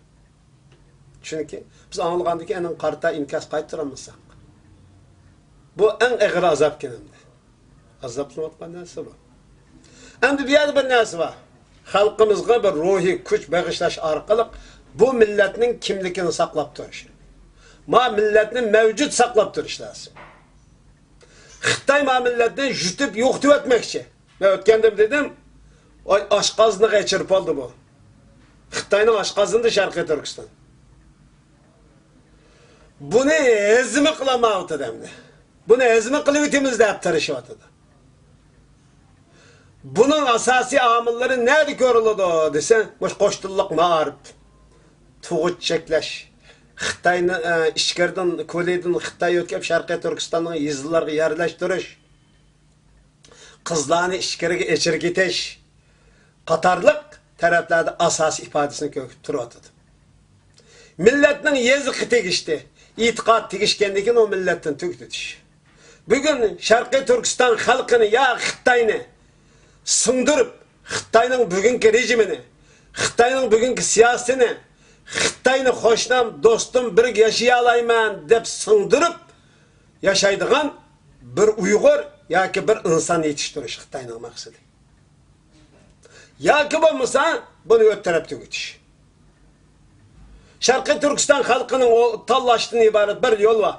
چۈنكى بىز ئاڭلىغاندىن كېيىن ئېنىڭ قارىتا ئىنكاس قايتۇرالمىساق، بۇ ئەڭ ئېغىر ئازابكەن ئەمدى. ئازابلىنىۋاتقان نەرسە بۇ. ئەمدى بۇ يەردە بىر نەرسە بار. خەلقىمىزغا بىر روھىي كۈچ بېغىشلاش ئارقىلىق بۇ مىللەتنىڭ كىملىكىنى ساقلاپ تۇرۇش. ما مىللەتنى مەۋجۇت ساقلاپ تۇرۇش لازىم. خىتاي ما مىللەتنى يۇتۇپ يوقىتىۋەتمەكچى. مەن ئۆتكەندىمۇ دېدىم، ئاي، ئاشقازىنىغا ئېچىرىپ ئالدى بۇ. خىتاينىڭ ئاشقازىنىدا شەرقىي تۈركىستان. بۇنى ھەزىم قىلالمايۋاتىدۇ ئەمدى. بۇنى ھەزىم قىلىۋېتىمىز دەپ تىرىشىۋاتىدۇ. بۇنىڭ ئاساسىي ئامىللىرى نەدە كۆرۈلىدۇ دېسە، مۇشۇ قوش تىللىق مائارىپ، تۇغۇت چەكلەش، خىتاينى، ئە، ئىچكىرىدىن، كولىدىن خىتاي يۆتكەپ شەرقىي تۈركىستاننىڭ يېزىلىرىغا يەرلەشتۈرۈش، قىزلارنى ئىچكىرىگە ئېچىرىپ كېتىش قاتارلىق تەرەپلەردە ئاساسىي ئىپادىسىنى كۆرسىتىپ تۇرۇۋاتىدۇ. مىللەتنىڭ يېزىقى تېگىشتى، ئېتىقاد تېگىشكەندىن كېيىن ئۇ مىللەتنى تۈگىتىش. بۈگۈن شەرقىي تۈركىستان خەلقىنى يا خىتاينى سىڭدۈرۈپ، خىتاينىڭ بۈگۈنكى رېجىمىنى، خىتاينىڭ بۈگۈنكى سىياسىتىنى، خىتاينى خۇشنام، دوستۇم، بىرگە ياشىيالايمەن دەپ سىڭدۈرۈپ ياشايدىغان بىر ئۇيغۇر ياكى بىر ئىنسان يېتىشتۈرۈش خىتاينىڭ مەقسىتى. ياكى بولمىسا بۇنى ئۆت تەرەپ تۈگىتىش. شەرقىي تۈركىستان خەلقىنىڭ ئو-، تاللاشتىن ئىبارەت بىر يول بار.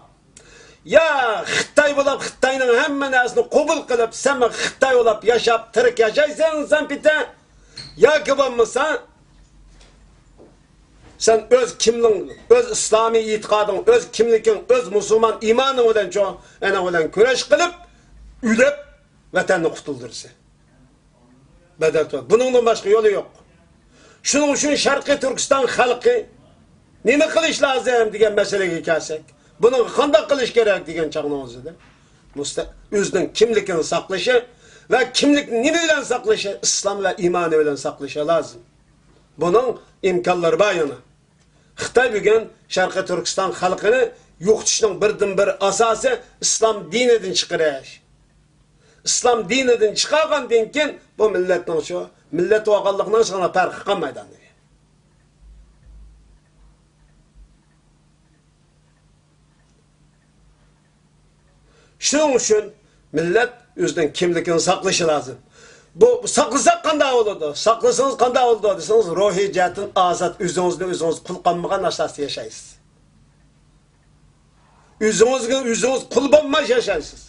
يا خىتاي بولاپ، خىتاينىڭ ھەممە نەرسىنى قوبۇل قىلىپ، سەن خىتاي بولاپ ياشاپ، تىرىك ياشايسەن، سەن پىتە. ياكى بولمىسا، سەن ئۆز كىملىكىڭ، ئۆز ئىسلامىي ئېتىقادىڭ، ئۆز كىملىكىڭ، ئۆز مۇسۇلمان ئىمانىڭ بىلەن چوڭ، ئېنىڭ بىلەن كۈرەش قىلىپ، ئۆلۈپ، ۋەتەننى قۇتۇلدۇرىسەن. بەدەل تۆلە. بۇنىڭدىن باشقا يولى يوق. شۇنىڭ ئۈچۈن شەرقىي تۈركىستان خەلقى نېمە قىلىش لازىم دېگەن مەسىلىگە كەلسەك، بۇنىڭغا قانداق قىلىش كېرەك دېگەن چاغنىڭ ئۆزىدە، مۇستە-، ئۆزىنىڭ كىملىكىنى ساقلىشى ۋە كىملىكنى نېمە بىلەن ساقلىشى؟ ئىسلام ۋە ئىمانى بىلەن ساقلىشى لازىم. بۇنىڭ ئىمكانلىرى بار يەنە. خىتاي بۈگۈن شەرقىي تۈركىستان خەلقىنى يوقىتىشنىڭ بىردىنبىر ئاساسى ئىسلام دىنىدىن چىقىرىش. ئىسلام دىنىدىن چىقارغاندىن كېيىن بۇ مىللەتنىڭ شۇ مىللەت بولغانلىقىنىڭ ھېچقانداق پەرقى قالمايدۇ ئاندىن كېيىن. شۇنىڭ ئۈچۈن مىللەت ئۆزىنىڭ كىملىكىنى ساقلىشى لازىم. بۇ ساقلىساق قانداق بولىدۇ؟ ساقلىسىڭىز قانداق بولىدۇ دېسىڭىز، روھىي جەھەتتىن ئازاد، ئۆزىڭىزنى ئۆزىڭىز قۇل قىلمىغان ئاساستا ياشايسىز. ئۆزىڭىزگە ئۆزىڭىز قۇل بولماي ياشايسىز.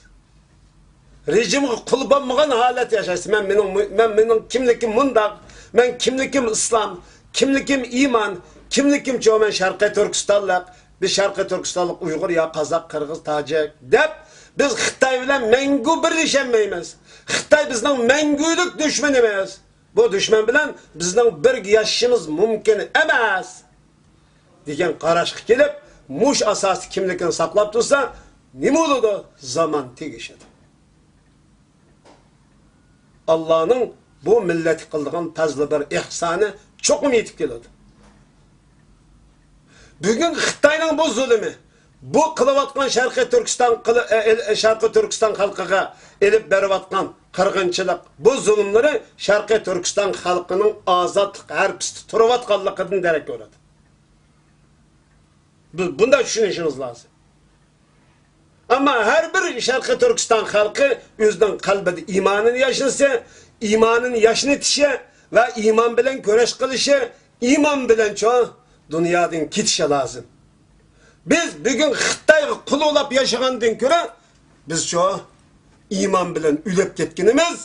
رېجىمغا قۇل بولمىغان ھالەت ياشايسىز. مەن مېنىڭ، مەن مېنىڭ كىملىكىم مۇنداق، مەن كىملىكىم ئىسلام، كىملىكىم ئىمان، كىملىكىمچۇ مەن شەرقىي تۈركىستانلىق، بىز شەرقىي تۈركىستانلىق ئۇيغۇر يا قازاق، قىرغىز، تاجىك دەپ بىز خىتاي بىلەن مەڭگۈ بىرلىشەلمەيمىز. خىتاي بىزنىڭ مەڭگۈلۈك دۈشمىنىمىز. بۇ دۈشمەن بىلەن بىزنىڭ بىرگە ياشىشىمىز مۇمكىن ئەمەس دېگەن قاراشقا كېلىپ، مۇشۇ ئاساستا كىملىكىنى ساقلاپ تۇرسا، نېمە بولىدۇ؟ زامان تېگىشىدۇ. ئاللانىڭ بۇ مىللەتكە قىلىدىغان پەزلى بىر ئېھسانى چوقۇم يېتىپ كېلىدۇ. بۈگۈن خىتاينىڭ بۇ زۇلۇمى، بۇ قىلىۋاتقان شەرقىي تۈركىستان قىلى-، ئە، ئە، شەرقىي تۈركىستان خەلقىگە ئېلىپ بېرىۋاتقان قىرغىنچىلىق، بۇ زۇلۇملىرى شەرقىي تۈركىستان خەلقىنىڭ ئازادلىق ھارپىسىدا تۇرۇۋاتقانلىقىدىن دېرەك بېرىدۇ. بۇ-، بۇنداق چۈشىنىشىمىز لازىم. ئەمما ھەر بىر شەرقىي تۈركىستان خەلقى ئۆزىنىڭ قەلبىدە ئىمانىنى ياشنىسا، ئىمانىنى ياشنىتىشى ۋە ئىمان بىلەن كۈرەش قىلىشى، ئىمان بىلەنچۇ دۇنيادىن كېتىشى لازىم. بىز بۈگۈن خىتايغا قۇل بولاپ ياشىغاندىن كۆرە، بىزچۇ ئىمان بىلەن ئۆلۈپ كەتكىنىمىز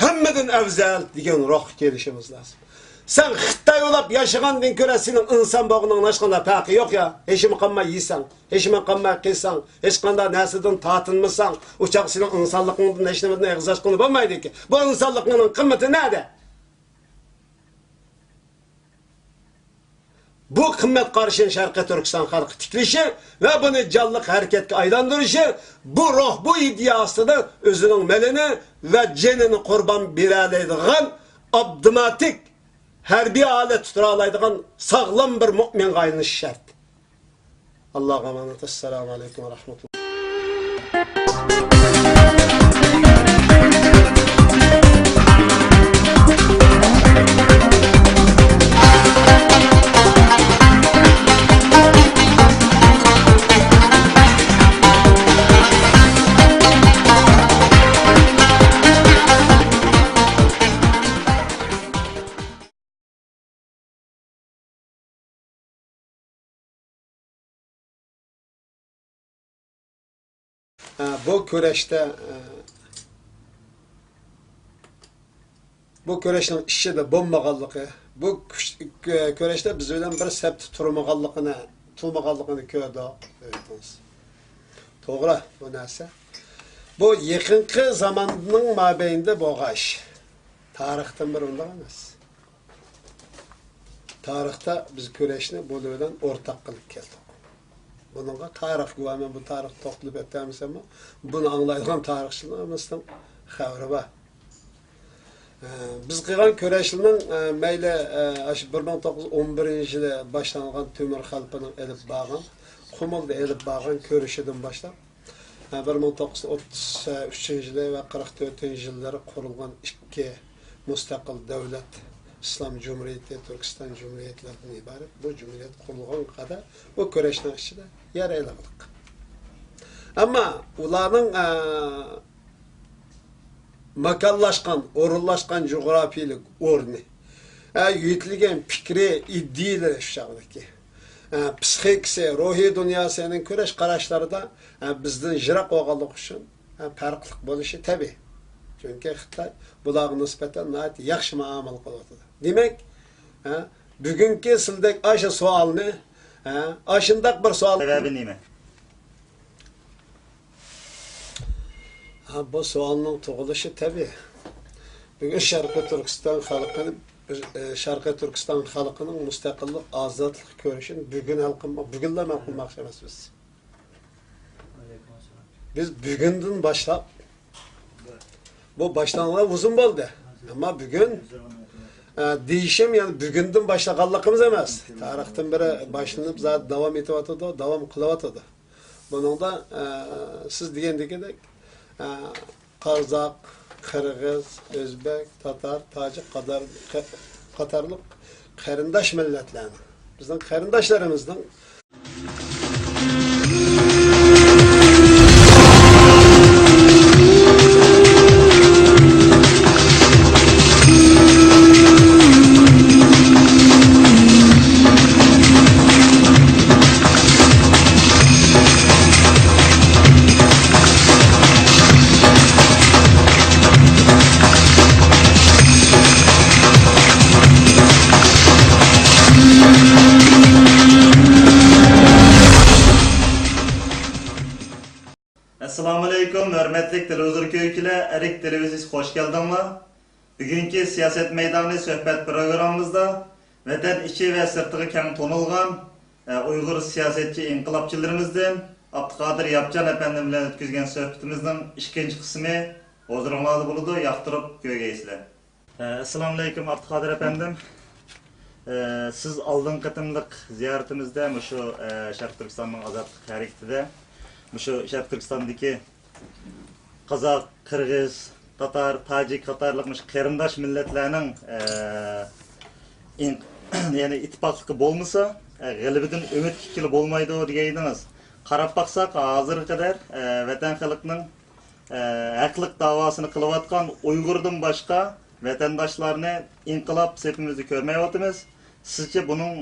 ھەممىدىن ئەۋزەل دېگەن روھقا كېلىشىمىز لازىم. سەن خىتاي بولاپ ياشىغاندىن كۆرە سېنىڭ ئىنسان بولغىنىڭ ھېچقانداق پەرقى يوق يا. ھېچنېمە قىلماي يېسەڭ، ھېچنېمە قىلماي قىلساڭ، ھېچقانداق نەرسىدىن تارتىنمىساڭ، ئۇ چاغ سېنىڭ ئىنسانلىقىڭدىن ھېچنېمىدىن ئېغىز ئاچقىلى بولمايدىكەن. بۇ ئىنسانلىقىڭنىڭ قىممىتى نەدە؟ بۇ قىممەت قارىشىنى شەرقىي تۈركىستان خەلقى تىكلىشى ۋە بۇنى جانلىق ھەرىكەتكە ئايلاندۇرۇشى، بۇ روھ، بۇ ئىدىيە ئاستىدا ئۆزىنىڭ مېلىنى ۋە جېنىنى قۇربان بېرەلەيدىغان، ئاپتوماتىك ھەربىي ھالەتتە تۇرالايدىغان ساغلام بىر مۆمىنغا ئايلىنىشى شەرت. ئاللاغا ئامانەت. ئەسسالامۇ ئەلەيكۇم ۋە رەھمەتۇللاھ. ئە، بۇ كۈرەشتە، ئە، بۇ كۈرەشنىڭ ئىچىدە بولمىغانلىقى، بۇ كۈچ-، كۈ-، كۈرەشتە بىز بىلەن بىر سەپتە تۇرمىغانلىقىنى، تۇرمىغانلىقىنى كۆردۇق. توغرا، بۇ نەرسە. بۇ يېقىنقى زاماننىڭ مابەينىدە بولغان ئىش. تارىختىن بىر ئۇنداق ئەمەس. تارىختا بىز كۈرەشنى بۇلار بىلەن ئورتاق قىلىپ كەلدۇق. بۇنىڭغا تارىخ گۇۋاھ. مەن بۇ تارىختا توختىلىپ ئۆتەلمىسەممۇ، بۇنى ئاڭلايدىغان تارىخچىلار ھەممىسىنىڭ خەۋىرى بار. ئە، بىز قىلغان كۈرەشلەرنىڭ، ئە، مەيلى، ئە، ئاشۇ بىر مىڭ توققۇز يۈز ئون بىرىنچى يىلى باشلانغان تۆمۈر خەلپىنىڭ ئېلىپ بارغان، قۇمۇلدا ئېلىپ بارغان كۈرىشىدىن باشلاپ، ھە، بىر مىڭ توققۇز يۈز ئوتتۇز ئۈچىنچى يىلى ۋە قىرىق تۆتىنچى يىللىرى قۇرۇلغان ئىككى مۇستەقىل دۆلەت، ئىسلام جۇمھۇرىيىتى، تۈركىستان جۇمھۇرىيەتلىرىدىن ئىبارەت. بۇ جۇمھۇرىيەت قۇرۇلغانغا قەدەر بۇ كۈرەشنىڭ ئىچىدە يەر ئېلىغلىق. ئەمما ئۇلارنىڭ، ئە، ماكانلاشقان، ئورۇنلاشقان جۇغراپىيىلىك ئورنى، ئە، يۆتىلىگەن پىكرى، ئىدىيىلىرى شۇ چاغدىكى، ئە، پسىخىكىسى، روھىي دۇنياسىنىڭ كۈرەش قاراشلىرىدا، ئە، بىزدىن يىراق بولغانلىقى ئۈچۈن، ئە، پەرقلىق بولۇشى تەبىئىي. چۈنكى خىتاي بۇلارغا نىسبەتەن ناھايىتى ياخشى مۇئامىلە قىلىۋاتىدۇ. دېمەك، ئە، بۈگۈنكى سىلدەك ئاشۇ سوئالنى، ئە، ئاشۇنداق بىر سوئال. سەۋەبى نېمە؟ ھە، بۇ سوئالنىڭ تۇغۇلۇشى تەبىئىي. بۈگۈن شەرقىي تۈركىستان خەلقىنى، ئە، شەرقىي تۈركىستان خەلقىنىڭ مۇستەقىللىق، ئازادلىق كۈرىشىنى بۈگۈن ھەل قىلماق، بۈگۈنلا ھەل قىلماقچى ئەمەس بىز. بىز بۈگۈندىن باشلاپ، بۇ باشلانغىلى ئۇزۇن بولدى. ئەمما بۈگۈن، ئە، دېيىشىم، يەنى بۈگۈندىن باشلىغانلىقىمىز ئەمەس. تارىختىن بېرى باشلىنىپ، زادى داۋام ئېتىۋاتىدۇ، داۋام قىلىۋاتىدۇ. بۇنىڭدا، ئە، سىز دېگەندىكىدەك، ئە، قازاق، قىرغىز، ئۆزبەك، تاتار، تاجىك قاتار-، قە-، قاتارلىق قېرىنداش مىللەتلەرنىڭ، بىزنىڭ قېرىنداشلىرىمىزنىڭ، ھۆرمەتلىك تېلېۋىزور كۆرگۈچىلەر، ئەرك تېلېۋىزىيىسىگە خوش كەلدىڭلار. بۈگۈنكى سىياسەت مەيدانى سۆھبەت پروگراممىمىزدا ۋەتەن ئىچى ۋە سىرتىغا كەڭ تونۇلغان، ئە، ئۇيغۇر سىياسەتچى ئىنقىلابچىلىرىمىزدىن ئابدۇقادىر ياپچان ئەپەندىم بىلەن ئۆتكۈزگەن سۆھبىتىمىزنىڭ ئىككىنچى قىسمى ھۇزۇرۇڭلاردا بولىدۇ، ياقتۇرۇپ كۆرگەيسىلەر. ئەسسالامۇئەلەيكۇم، ئابدۇقادىر ئەپەندىم. سىز ئالدىنقى قېتىملىق زىيارىتىمىزدە مۇشۇ شەرقىي تۈركىستاننىڭ ئازادلىق ھەرىكىتىدە، مۇشۇ شەرقىي تۈركىستاندىكى قازاق، قىرغىز، تاتار، تاجىك قاتارلىق مۇشۇ قېرىنداش مىللەتلەرنىڭ ئىن- يەنى ئىتتىپاقلىقى بولمىسا، غەلىبىدىن ئۈمىد كۈتكىلى بولمايدۇ دېگەن ئىدىڭىز. قاراپ باقساق، ھازىرغا قەدەر ۋەتەن خەلقىنىڭ ھەقلىق داۋاسىنى قىلىۋاتقان ئۇيغۇردىن باشقا ۋەتەنداشلارنى ئىنقىلاب سېپىمىزدە كۆرمەيۋاتىمىز. سىزچە بۇنىڭ